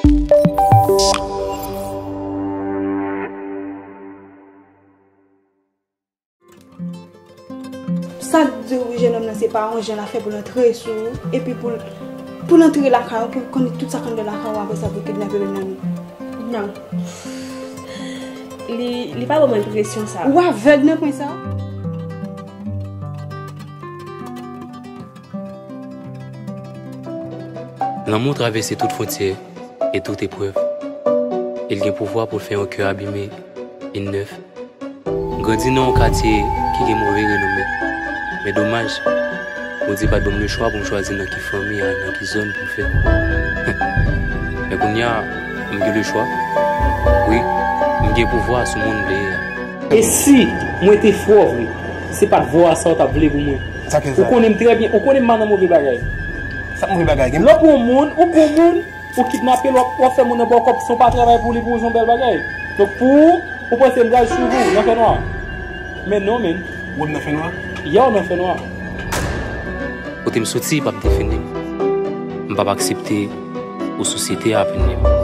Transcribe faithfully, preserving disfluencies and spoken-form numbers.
Sa k di w jenòm nan se pa yon jan l ap fè pou l antre sou ou, epi pou l, pou l antre lakay ou, pou l konnen tout sa k anndan lakay ou, apre sa pou l kidnape menm nan nou? Non. Li, li pa ban mwen enpresyon sa. Ou avèg nan pwen sa? Lanmou travèse tout fwontyè e tout eprèv. E l gen pouvwa pou l fè yon kè abime vin nèf. M grandi nan yon katye ki gen move renome. Men domaj, Bondye pa t ban m lechwa pou m chwazi nan ki fanmi ak nan ki zòn pou m fèt. Men kounye a, m gen lechwa. Wi, m gen pouvwa sou moun m vle ye a. E si mwen te fò vre, se pa t vwa sa w t ap vle pou mwen. Sa k fè sa? Ou konnen m trè byen, ou konnen m pa nan move bagay. Sa move bagay gen? Lè w pran yon moun, ou pran yon moun, ou kidnape l, w ap, w ap fè moun nan ba w kòb san w pa travay pou li, pou w, se yon bèl bagay. Donk pou ou, ou panse m pral swiv ou nan fènwa? Men non, men. Ou wè m nan fènwa? Ya, w nan fènwa. Kote m soti p ap defini m. M p ap aksepte pou sosyete a vin menm.